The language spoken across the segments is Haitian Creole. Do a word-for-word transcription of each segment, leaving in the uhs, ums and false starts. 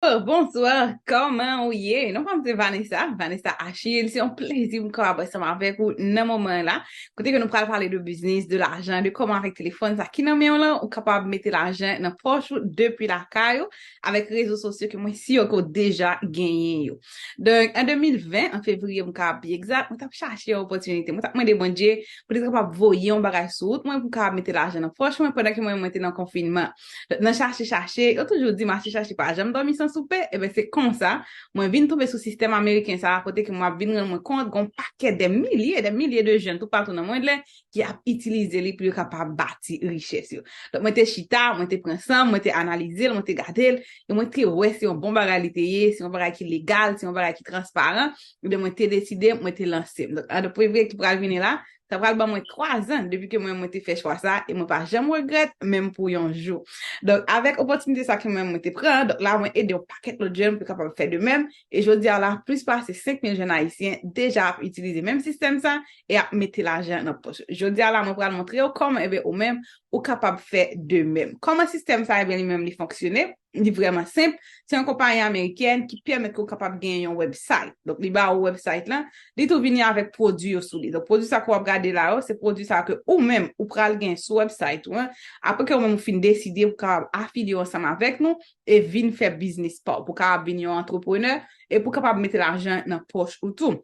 Bonsoir, kòman ou ye? Non pa m se Vanessa, Vanessa Achille. Se yon plezi pou m kapab ansanm avèk ou nan moman la. Kote ke nou pral pale de biznis, de lajan, de kòman avèk telefòn sa ki nan men w lan, ou kapab mete lajan nan pòch ou depi lakay ou, avèk rezo sosyo ke mwen si ke w deja genyen yo. Donk, an de mil ven, an fevriye, m kapab pi egzak, mwen t ap chache yon opòtinite. Mwen t ap mande Bondye pou li kapab voye yon bagay sou wout mwen pou m kapab mete lajan nan pòch mwen pandan ke mwen, mwen te nan konfinman. Nan chache, chache, yo toujou di mache, chache pa janm dòmi san soupe. Eben, se konsa, mwen vin tonbe sou sistèm ameriken sa a, kote ke mwen ap vin rann mwen kont, gon pakèt, dè milye, dè milye de jèn toupatou nan mond lan ki ap itilize li pou yo kapab bati richès yo. Donk, mwen te chita, mwen te pran san m, mwen te analize l, mwen te gade l, e mwen te wè se yon bon bagay li te ye, se yon bagay ki legal, se yon bagay ki transparan. Ebyen, mwen te deside, mwen te lanse m. Donk, an de prevye ki pral vini la, sa pral ban mwen twa zan depi ke mwen, mwen te fè chwa sa, e mwen pa janm regrèt, menm pou yon jou. Donk, avèk opòtinite sa ke mwen, mwen te pran, donk la, mwen ede yon pakèt lòt jèn pou yo kapab fè de menm, e jodi a la, plis pase senk mil jèn ayisyen deja ap itilize menm sistèm sa, e ap mete lajan nan pòch. Jodi a la, mwen pral montre w kòman, ebyen, ou menm, ou kapab fè de menm. Kòman sistèm sa, ebyen, li menm, li fonksyone? Li vrèman senp. Se yon konpayi amerikèn ki pèmèt ke w kapab genyen yon website. Donk, li ba ou website lan. Li tou vini avèk pwodui yo sou li. Donk, pwodui sa ke w ap gade la yo, se pwodui sa ke ou menm, ou pral gen sou website ou an. Apre ke ou menm ou fin deside pou kapab afilye w ansanm avèk nou e vin fè biznis pa w, pou kapab vin yon antreprenè e pou kapab mete lajan nan pòch ou tou.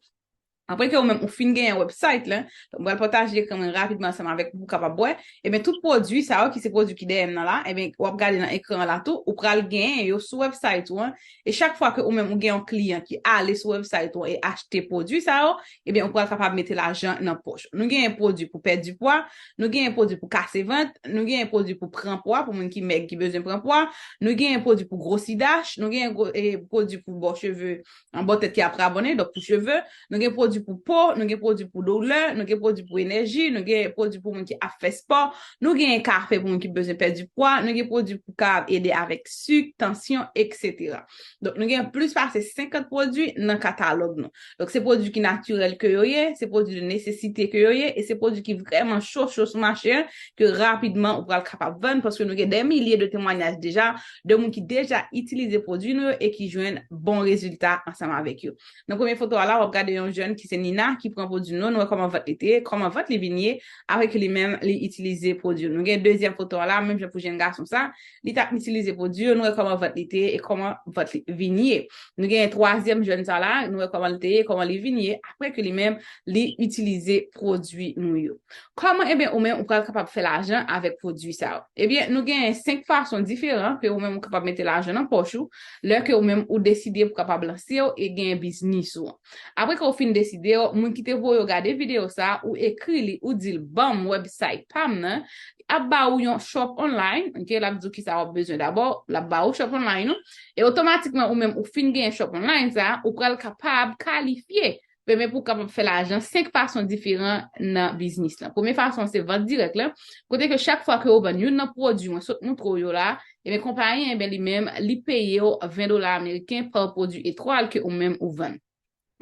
Apre ke ou menm ou fin genyen website lan, donk, mwen pral pataje ekran mwen rapidman ansanm avèk ou pou w kapab wè. Ebyen, tout pwodui sa yo, ki se pwodui ki dèyè m nan la, ebyen, w ap gade nan ekran an la tou, ou pral genyen yo sou website ou an. E chak fwa ke ou menm ou gen yon kliyan ki ale sou website ou an e achte pwodui sa yo, ebyen, ou pral kapab mete lajan nan pòch. Nou genyen pwodui pou pèdi pwa, nou genyen pwodui pou kase vant, nou genyen pwodui pou pran pwa, pou moun ki mèg ki bezwen pran pwa, nou genyen pwodui pou gwosi dach, nou genyen gwo- e, pwodui pou bò cheve, an bò tèt ki ap rabonnen, donk pou cheve, nou gen pwodui pou po, nou gen pwodui pou doulè, nou gen pwodui pou enèji, nou gen pwodui pou moun ki ap fè spò, nou gen kafe pou moun ki bezwen pèdi pwa, nou gen pwodui pou ka ede avèk sik, tansyon, etsetera. Donk, nou gen plis pase senkant pwodui nan katalòg nou. Donk, se pwodui ki natirèl ke yo ye, se pwodui de nesesite ke yo ye, e se pwodui ki vrèman cho, cho sou mache an, ke rapidman ou pral kapab vann, paske nou gen dè milye de temwanyaj deja, de moun ki deja itilize pwodui nou yo e ki jwenn bon rezilta ansanm avèk yo. Nan premye foto a la, w ap gade yon jèn ki se Nina, ki pran pwodui nou, nou wè kòman vant li te ye, kòman vant li vin ye, apre ke li menm, li itilize pwodui nou. Nou gen dezyèm foto a la, menm jan pou jèn gason sa, li t ap itilize pwodui yo, nou wè kòman vant li te ye e kòman vant li vin ye. Nou gen twazyèm jèn sa la, nou wè kòman li te ye, kòman li vin ye, apre ke li menm, li itilize pwodui nou yo. Kòman, ebyen, ou menm, ou pral kapab fè lajan avèk pwodui sa yo? Ebyen, nou gen senk fason diferan ke ou menm, ou kapab mete lajan nan pòch ou, lè ke ou menm, ou deside pou kapab lanse w e genyen biznis ou an. Apre ke ou fin deside w, moun ki te voye w gade videyo sa, ou ekri li, ou di l, "Ban m website pa m nan," ap ba ou yon shop online, ok, l ap di w kisa w ap bezwen dabò, l ap ba ou shop online ou, e otomatikman ou menm ou fin genyen shop online sa, ou pral kapab kalifye, men pou w kapab fè lajan senk fason diferan nan biznis lan. Premye fason se vant dirèk lan, kote ke chak fwa ke ou vann youn nan pwodui mwen sot montre w yo la, ebyen konpayi an, ebyen li menm, li peye w ven dola ameriken pa pwodui etwal ke ou menm ou vann.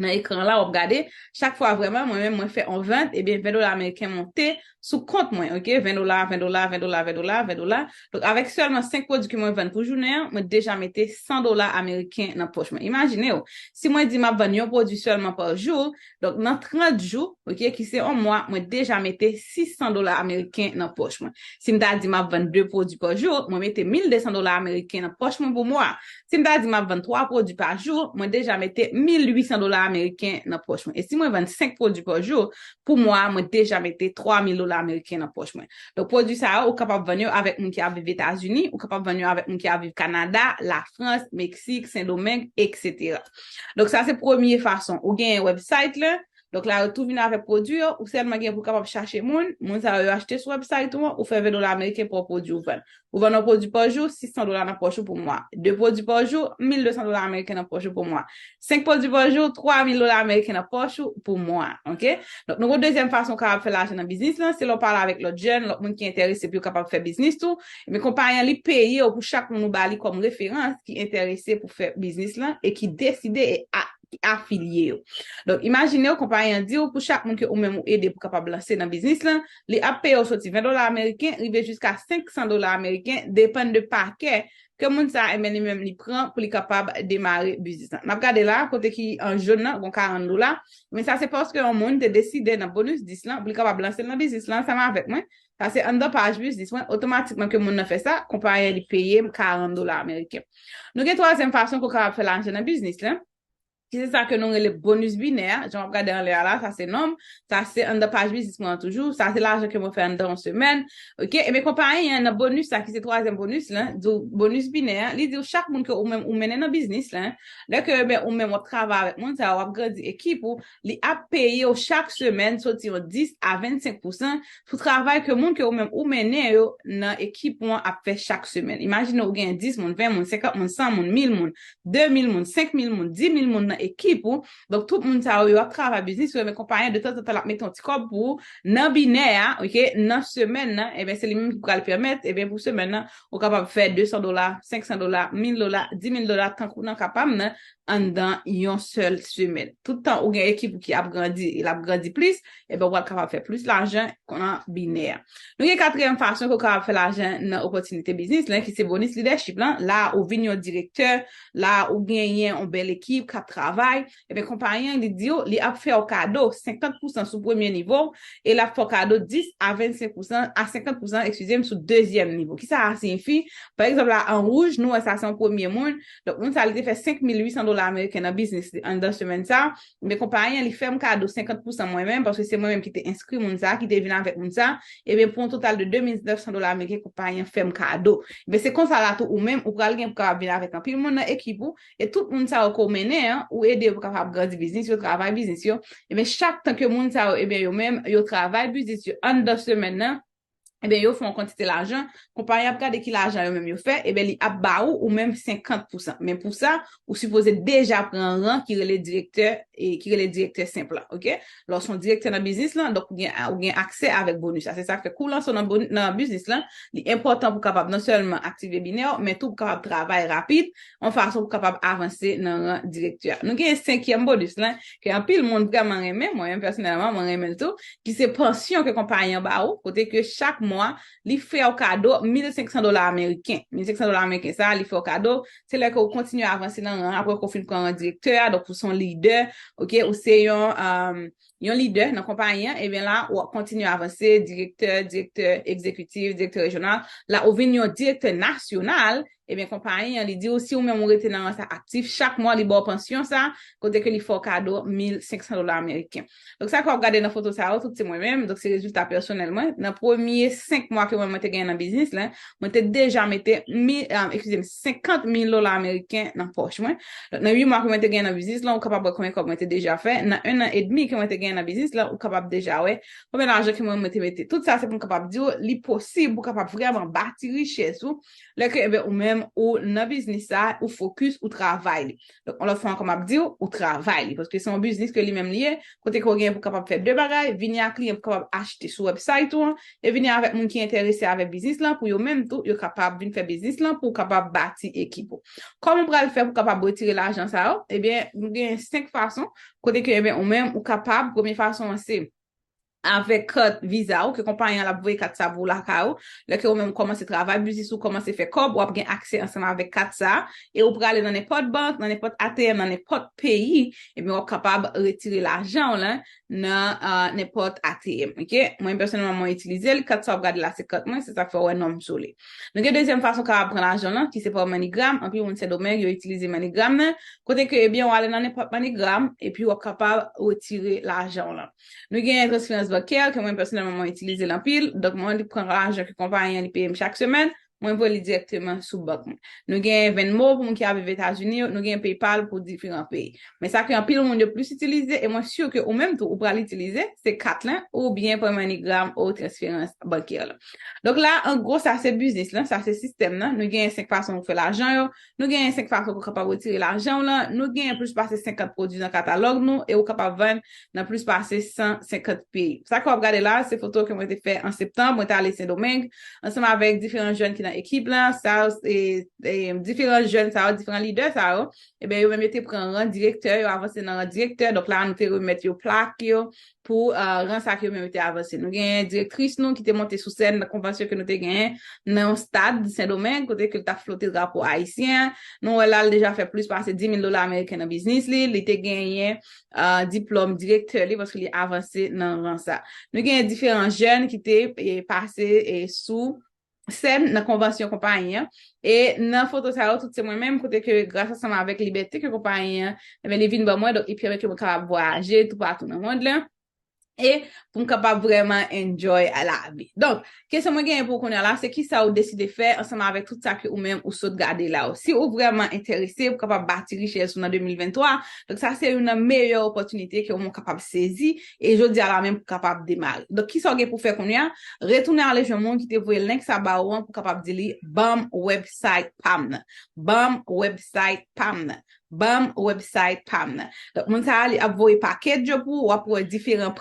Nan ekran la, w ap gade, chak fwa vrèman, mwen menm, mwen fè yon vant, ebyen, ven dola ameriken monte sou kont mwen, ok? Ven dola, ven dola, ven dola, ven dola, ven dola. Donk, avèk sèlman senk pwodui ke mwen vann pou jounen an, mwen deja mete san dola ameriken nan pòch mwen. Imajine w, si mwen di m ap vann yon pwodui sèlman pa jou, donk, nan trant jou, ok, ki se yon mwa, mwen deja mete sis san dola ameriken nan pòch mwen. Si m ta di m ap vann de pwodui pa jou, mwen mete mil de san dola ameriken nan pòch mwen pou mwa. Si m ta di m ap vann twa pwodui pa jou, mwen deja mete mil uit san dola ameriken nan pòch mwen. E si mwen vann senk pwodui pa jou, pou mwa a, mwen deja mete twa mil dola ameriken nan pòch mwen. Donk, pwodui sa yo, ou kapab vann yo avèk moun ki ap viv Etazini, ou kapab vann yo avèk moun ki ap viv Kanada, Lafrans, Meksik, Sendomeng, etsetera. Donk, sa se premye fason. Ou genyen website lan, donk la, yo tou vin avèk pwodui yo, ou sèlman gen pou kapab chache moun, moun sa yo, yo achte sou website ou an, ou fè ven dola ameriken pou yon pwodui ou vann. Ou vann yon pwodui pa jou, sis san dola nan pòch ou pou mwa. De pwodui pa jou, mil de san dola ameriken nan pòch ou pou mwa. Senk pwodui pa jou, twa mil dola ameriken nan pòch ou pou mwa, ok? Donk, nou gon dezyèm fason w kapab fè lajan nan biznis lan, se lè w pale avèk lòt jèn, lòt moun ki enterese pou yo kapab fè biznis tou. Men konpayi an, li peye w pou chak moun ou ba li kòm referans ki enterese pou fè biznis lan e ki deside e a- ki afilye yo. Donk, imajine w, konpayi an di w, pou chak moun ke ou menm ou ede pou kapab lanse nan biznis lan, li ap peye w soti ven dola ameriken, rive jiska senk san dola ameriken, depann de pakè ke moun sa, ebyen, li menm li pran pou li kapab demare biznis lan. N ap gade la, kote ki an jòn nan, gon karant dola. Men sa se paske yon moun te deside nan bonus dis lan, pou li kapab lanse l nan biznis lan ansanm avèk mwen. Sa se anndan paj biznis mwen, otomatikman ke moun nan fè sa, konpayi an li peye m karant dola ameriken. Nou gen twazyèm fason ke w kapab fè lajan nan biznis lan. Ki se sa ke nou rele bonus binè a. Jan w ap gade anlè a la, sa se non m. Sa se anndan paj biznis mwen an toujou. Sa se lajan ke mwen fè anndan yon semèn. Oke, ebyen konpayi an nan bonus sa, ki se twazyèm bonus lan, di w bonus binè a, li di w chak moun ke ou menm ou mennen nan biznis lan, lè ke, ebyen, ou menm w ap travay avèk moun sa, w ap grandi ekip ou, li ap peye w chak semèn soti yon dis a vennsenk pousan sou travay ke moun ke ou menm ou mennen yo nan ekip ou an ap fè chak semèn. Imajine w gen dis moun, ven moun, senkant moun, san moun, mil moun, de mil moun, senk mil moun, di mil moun nan ekip ou. Donk, tout moun sa yo, yo ap travay biznis yo, men konpayi an de tanzantan l ap mete yon ti kòb pou ou nan binè a, oke, nan semèn nan, ebyen, se li menm ki pral pèmèt, ebyen, pou semèn nan, ou kapab fè de san dola, senk san dola, mil dola, di mil dola, tankou nan ka pa m nan, anndan yon sèl semèn. Tout tan ou gen ekip ou ki ap grandi, e l ap grandi plis, ebyen, ou pral kapab fè plis lajan nan binè a. Nou gen katriyèm fason ke w kapab fè lajan nan opòtinite biznis lan, ki se bonus leadership lan. La, ou vin yon direktè, la, ou genyen yon bèl ekip k ap travay, ebyen, konpayi an, li di w, li ap fè w kado senkant pousan sou premye nivo, e l ap fè w kado dis a vennsenk pousan, a senkant pousan, eskize m, sou dezyèm nivo. Kisa sa siyifi? Pa egzanp, la, an wouj, nou wè sa se yon premye moun. Donk, moun sa, li te fè senk mil uit san dola ameriken nan biznis li anndan semèn sa. Men konpayi an, li fè m kado senkant pousan mwen menm, paske se mwen menm ki te enskri moun sa, ki te vin avèk moun sa. Ebyen, pou yon total de de mil nèf san dola ameriken, konpayi an fè m kado. Ebyen, se konsa la tou ou menm, ou pral gen pou kapab vin avèk anpil moun nan ekip ou, e tout moun sa yo ke w mennen an, ou ede yo pou kapab grandi biznis yo, travay biznis yo. Ebyen, chak tan ke moun sa yo, ebyen, yo menm, yo travay biznis yo anndan semèn nan, ebyen, yo fè yon kantite lajan, konpayi an ap gade ki lajan yo menm yo fè, ebyen, li ap ba ou, ou menm senkant pousan. Men pou sa, ou sipoze deja pran ran ki rele direktè, e ki rele direktè senp lan, oke? Lè w se yon direktè nan biznis lan, donk ou gen, ou gen aksè avèk bonus la. Se sa k fè kou w lanse w nan bon-, nan biznis lan, li enpòtan pou w kapab non sèlman aktive binè w, men tou pou w kapab travay rapid, yon fason pou w kapab avanse nan ran direktè a. Nou gen senkyèm bonus lan, ke anpil moun vrèman renmen, mwen menm pèsonèlman, mwen renmen l tou, ki se pansyon ke konpayi an ba ou, kote ke chak mwa, li fè w kado mil senk san dola ameriken. Mil senk san dola ameriken sa, li fè w kado, se lè ke w kontinye avanse nan ran, apre ke w fin pran ran direktè a, donk ou se yon lidè, oke, ou se yon, um, yon lidè nan konpayi an, ebyen la, w ap kontinye avanse, direktè, direktè egzekitif, direktè rejyonal, la, ou vin yon direktè nasyonal, ebyen, konpayi an, li di w, si ou menm ou rete nan ran sa aktif, chak mwa, li ba w pansyon sa, kote ke li fè w kado mil senk san dola ameriken. Donk, sa ke w ap gade nan foto sa yo, tout se mwen menm, donk se rezilta pèsonèl mwen. Nan premye senk mwa ke mwen, mwen te genyen nan biznis lan, mwen te deja mete mil, um, eskize m, senkant mil dola ameriken nan pòch mwen. Donk, nan uit mwa ke mwen te genyen nan biznis lan, ou kapab wè konbyen kòb mwen te deja fè. Nan en an edmi ke mwen te genyen nan biznis lan, ou kapab deja wè konbyen lajan ke mwen, mwen te mete. Tout sa, se pou m kapab di w, li posib pou w kapab vrèman bati richès ou, lè ke, ebyen, ou menm, ou nan biznis sa, ou fokis, ou travay li. Donk, yon lòt fwa ankò, m ap di w, ou travay li, paske se yon biznis ke li menm li ye, kote ke w gen pou kapab fè de bagay, vini ak kliyan pou kapab achte sou website ou an, e vini avèk moun ki enterese avèk biznis lan, pou yo menm tou, yo kapab vin fè biznis lan, pou w kapab bati ekip ou. Kòman w pral fè pou kapab retire lajan sa yo? Ebyen, nou gen senk fason, kote ke, ebyen, ou menm, ou kapab, premye fason an, se avèk kat Visa ou, ke konpayi an l ap voye kat sa pou w lakay ou. Lè ke ou menm kòmanse travay, biznis ou kòmanse fè kòb, w ap gen aksè ansanm avèk kat sa, e ou prale nan nenpòt bank, nan nenpòt A T M, nan nenpòt peyi, ebyen w ap kapab retire lajan w lan nan, ah, nenpòt A T M, oke? Mwen pèsonèlman, mwen itilize l, kat sa w ap gade la, se kat mwen, se sa k fè w wè non m sou li. Nou gen dezyèm fason w kapab pran lajan w lan, ki se pa MoneyGram. Anpil moun Sendomeng, yo itilize MoneyGram nan, kote ke, ebyen, w ale nan nenpòt MoneyGram, epi w ap kapab retire lajan w lan. Nou gen transferans bankè, ke mwen pèsonèlman mwen itilize l anpil. Donk, mwen li pran lajan ke konpayi an li peye m chak semèn, mwen voye li dirèkteman sou bank mwen. Nou gen Venmo pou moun ki ap viv Etazini yo, nou gen PayPal pou diferan peyi. Men sa ke anpil moun yo plis itilize, e mwen si ke ou menm tou ou pral itilize, se kat lan, oubyen pran MoneyGram ou transferans bankè lan. Donk la, an gwo, sa se biznis lan, sa se sistèm nan. Nou gen senk fason pou fè lajan yo, nou gen senk fason pou kapab retire lajan w lan, nou gen plis pase senkant pwodui nan katalòg nou, e ou kapab vann nan plis pase san senkant peyi. Sa ke w ap gade la, se foto ke mwen te fè an septanm, mwen te ale Sendomeng, ansanm avèk diferan jèn ki ekip lan, sa yo, e, e, diferan jèn sa yo, diferan lidè sa yo, ebyen, yo menm yo te pran ran direktè, yo avanse nan ran direktè. Donk la, nou te remèt yo plak yo pou uh, ran sa ke yo menm yo te avanse. Nou gen direktris nou ki te monte sou sèn nan konvansyon ke nou te genyen nan yon stad Sendomeng, kote ke l t ap flote drapo ayisyen. Nou wè la, l deja fè plis pase dis mil dola ameriken nan biznis li. Li te genyen uh, diplòm direktè li paske li avanse nan ran sa. Nou gen diferan jèn ki te e, pase e, sou sèn nan konvansyon konpayi an. E nan foto sa yo, tout se mwen menm, kote ke gras ansanm avèk libète ke konpayi an, ebyen, li vin ban mwen, donk li pèmèt ke mwen kapab vwayaje toupatou nan mond lan. E pou m kapab vrèman enjoy a lavi. Donk, kesyon mwen genyen pou w kounye a la, se kisa ou deside fè ansanm avèk tout sa ke ou menm ou sot gade la yo. Si ou vrèman enterese pou kapab bati richès ou nan de mil venntwa, donk sa se youn nan meyè opòtinite ke ou menm kapab sezi e jodi a la menm pou kapab demare. Donk, kisa w gen pou fè kounye a? Retounen ale jwenn moun ki te voye link sa ba ou an pou kapab di li, ban m website pa m nan. Ban m website pa m nan. Ban m website pa m nan. Donk, moun sa a, li ap voye package yo pou ou, w ap wè diferan